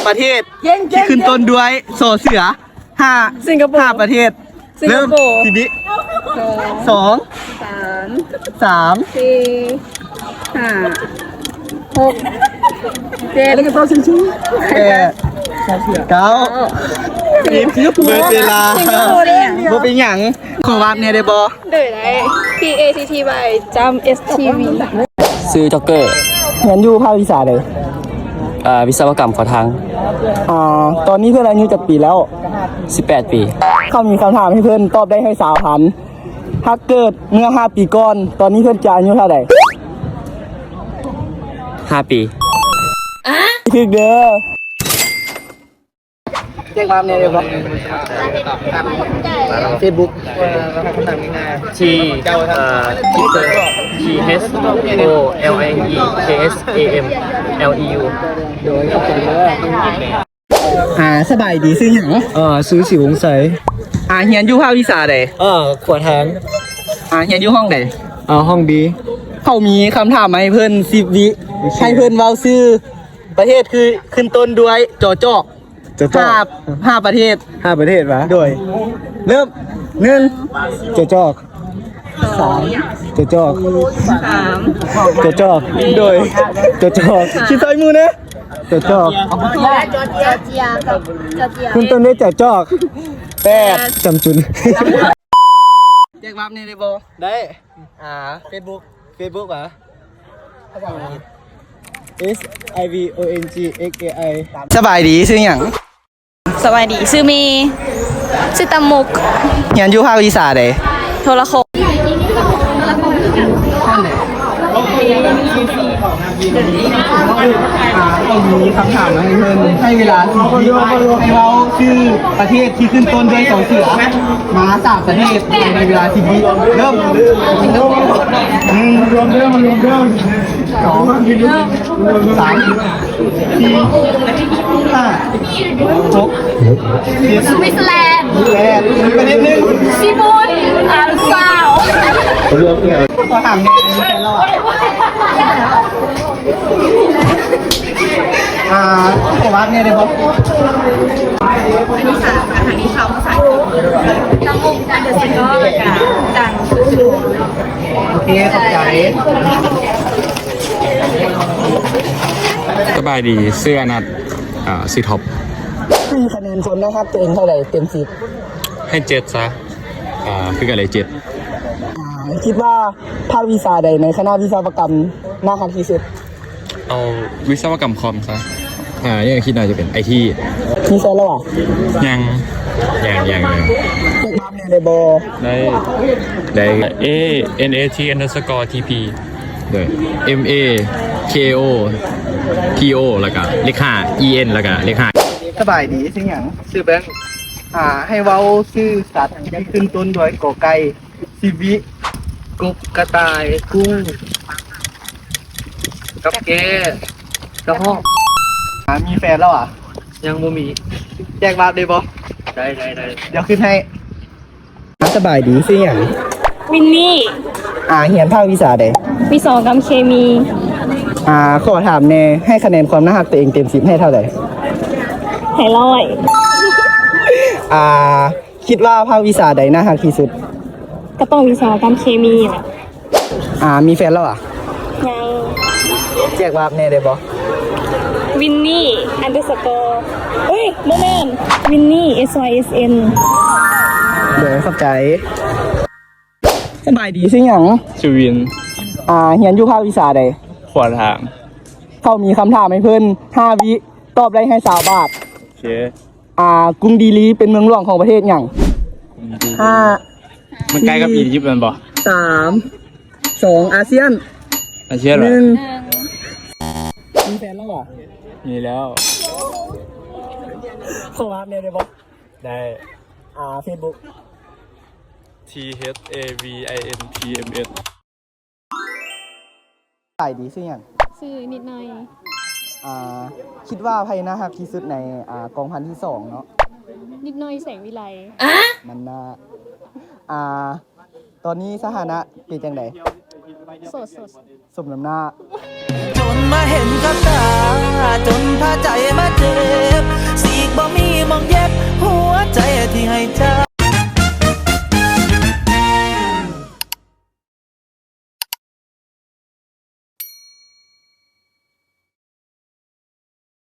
ປະເທດທີ່ຂຶ້ນຕົ້ນດ້ວຍ ຊ ເສືອ. ຫ້າ ສິງກະໂປ. ຫ້າປະເທດ. ສິງກະໂປ. ເລີ່ມ. ສິບວິ. ສອງ ສາມ ສາມ ສີ່ ຫ້າ ຫົກ ເຈັດ ແປດ ເກົ້າ ສິບ. ເບິດເວລາ. ສິງກະໂປເດ້. ບໍ່ເປັນຫຍັງ. ຂໍວາບແດ່ໄດ້ບໍ່? ໂດຍ ໄດ້. P A T T Y ຈ້ຳ S T V. ຊື່ຈອກເກີ. ຮຽນຢູ່ພາກວິຊາໃດ? ເອີ ວິສະວະກຳກໍ່ສ້າງ. ອາ ຕອນນີ້ເພິ່ນອາຍຸຈັກປີແລ້ວ? ສິບແປດປີ. ເຂົາມີຄຳຖາມໃຫ້ເພິ່ນຕອບໄດ້ໃຫ້ຊາວພັນ. ຫາກເກີດເມື່ອຫ້າປີກ່ອນ, ຕອນນີ້ເພິ່ນຈະອາຍຸເທົ່າໃດ? ຫ້າປີ. ຖືກເດີ. ແຈ້ງຄວາມແດ່ໄດ້ບໍ່? ເຟສບຸກ. T ເອີ T H O L I E K S A M L E U. ໂດຍ ຂອບໃຈເດີ. ອາ ສະບາຍດີ ຊື່ຫຍັງ? ເອີ ຊື່ ສີວົງໄຊ. ອາ ຮຽນຢູ່ພາກວິຊາໃດ? ເອີ ຂົວທາງ. ອາ ຮຽນຢູ່ຫ້ອງໃດ? ເອີ ຫ້ອງ D. ເຂົາມີຄຳຖາມມາໃຫ້ເພິ່ນ ສິບວິ ໃຫ້ເພິ່ນເວົ້າຊື່ປະເທດຄືຂຶ້ນຕົ້ນດ້ວຍ ຈ ຈອກ. ຈ ຈອກ. ຫ້າ ຫ້າປະເທດ. ຫ້າປະເທດຫວາ? ໂດຍ. ເລີ່ມ. ໜຶ່ງ ຈ ຈອກ. ສອງ ຈ ຈອກ. ສາມ ຈ ຈອກ. ໂດຍ ຈ ຈອກ. ຄິດໃສ່ມືແດ່. ຈ ຈອກ. ຂຶ້ນຕົ້ນດ້ວຍ ຈ ຈອກ. ແປດ ຈຳຈຸນ. ແຈ້ງວາບແດ່ໄດ້ບໍ່? ໄດ້. ອາ ເຟສບຸກ. ເຟສບຸກຫວາ? ພາສາອັງກິດ. S I V O N G X A I. ສະບາຍດີ ຊື່ຫຍັງ? ສະບາຍດີ ຊື່ເມ. ຊື່ຕຳມຸກ. ຮຽນຢູ່ພາກວິຊາໃດ? ໂທລະຄົມ. ອາ ຕ້ອງມີຄຳຖາມມາໃຫ້ເພິ່ນ ໃຫ້ເວລາສິບວິ ໃຫ້ເວົ້າຊື່ປະເທດທີ່ຂຶ້ນຕົ້ນດ້ວຍ ຊ ເສືອ ມາສາມປະເທດ ພາຍໃນເວລາສິບວິ. ເລີ່ມ. ໜຶ່ງ ສອງ ສາມ ສີ່ ຫ້າ ຫົກ ເຈັດ. ສະວິດເຊີແລນ. ແລນ. ອີກປະເທດໜຶ່ງ. ຍີ່ປຸ່ນ. ອາ ລາວ. ຂໍຖາມແດ່ ມີແຟນແລ້ວຫວາ? ອາ ຂໍວາບແດ່ໄດ້ບໍ່? ຄະນິດສາດ ຄະນິດສາດ ພາສາອັງກິດ. ຕຳມຸກ ອັນເດີສະກໍ ແລ້ວກະ ຈັນ. ໂອເຄ ຂອບໃຈ. ສະບາຍດີ ຊື່ອະນັດ. ອາ ຊື່ທັອບ. ໃຫ້ຄະແນນຄວາມໜ້າຮັກຕົວເອງເທົ່າໃດເຕັມສິບ? ໃຫ້ເຈັດຊະ. ອາ ຄືກັນເລີຍ ເຈັດ. ອາ ຄິດວ່າພາກວິຊາໃດໃນຄະນະວິສະວະກຳໜ້າຮັກທີ່ສຸດ? ເອົາວິສະວະກຳຄອມຊະ. ອາ ຍັງຄິດໜ້າຈະເປັນໄອທີ. ມີແຟນແລ້ວຫວາ? ຍັງ ຍັງ ຍັງ ຍັງ. ແຈ້ງວາບແດ່ໄດ້ບໍ່? ໄດ້ ໄດ້. A N A T underscore T P. ໂດຍ M A K O T O ແລ້ວກະເລກຫ້າ E N ແລ້ວກະເລກຫ້າ. ສະບາຍດີ ຊື່ຫຍັງ? ຊື່ແບງ. ອາ ໃຫ້ເວົ້າຊື່ສັດທີ່ຂຶ້ນຕົ້ນດ້ວຍ ກ ໄກ່. ສິບວິ. ກົບ, ກະຕ່າຍ, ກຸ້ງ, ກັບແກ້, ກະຮອກ. ອາ ມີແຟນແລ້ວຫວາ? ຍັງບໍ່ມີ. ແຈ້ງວາບໄດ້ບໍ່? ໄດ້ ໄດ້ ໄດ້. ດຽວຂຶ້ນໃຫ້. ສະບາຍດີ ຊື່ຫຍັງ? ວິນນີ. ອາ ຮຽນພາກວິຊາໃດ? ວິສະວະກຳເຄມີ. ອາ ຂໍຖາມແດ່ ໃຫ້ຄະແນນຄວາມໜ້າຮັກຕົວເອງເຕັມສິບໃຫ້ເທົ່າໃດ? ໃຫ້ຮ້ອຍ. ອາ ຄິດວ່າພາກວິຊາໃດໜ້າຮັກທີ່ສຸด? ກໍຕ້ອງວິສະວະກຳເຄມີແຫຼະ. ອາ ມີແຟນແລ້ວຫວາ? ຍັງ. ແຈ້ງວາບແດ່ໄດ້ບໍ່? ວິນນີ ອັນເດີສະກໍ ເອີຍ ບໍ່ແມ່ນ ວິນນີ S Y S N. ໂດຍ ຂອບໃຈ. ສະບາຍດີ ຊື່ຫຍັງ? ຊື່ວິນ. ອາ ຮຽນຢູ່ພາກວິຊາໃດ? ຂົວທາງ. ເຂົາມີຄຳຖາມໃຫ້ເພິ່ນ ຫ້າວິ ຕອບໄດ້ໃຫ້ຊາວບາດ. ໂອເຄ. ອາ ກຸງດີລີເປັນເມືອງຫຼວງຂອງປະເທດຫຍັງ? ກຸງດີລີ. ຫ້າ. ມັນໃກ້ກັບອີຢິບແມ່ນບໍ່? ສາມ ສອງ ອາຊຽນ. ອາຊຽນຫວາ? ໜຶ່ງ. ມີແຟນແລ້ວຫວາ? ມີແລ້ວ. ຂໍວາບແດ່ໄດ້ບໍ່? ໄດ້. ອາ ເຟສບຸກ. T H A V I N T M S. ສະບາຍດີ ຊື່ຫຍັງ? ຊື່ນິດໜ້ອຍ. ອາ ຄິດວ່າໃຜໜ້າຮັກທີ່ສຸດໃນ ອາ ກອງພັນທີສອງເນາະ? ນິດໜ້ອຍ ແສງວິໄລ. ມັນໜ້າ. ອາ ຕອນນີ້ສະຖານະເປັນຈັ່ງໃດ? ໂສດ ໂສດ. ສົມນ້ຳໜ້າ. ຈົນມາເຫັນກັບຕາ ຈົນພາໃຈມາເຈີ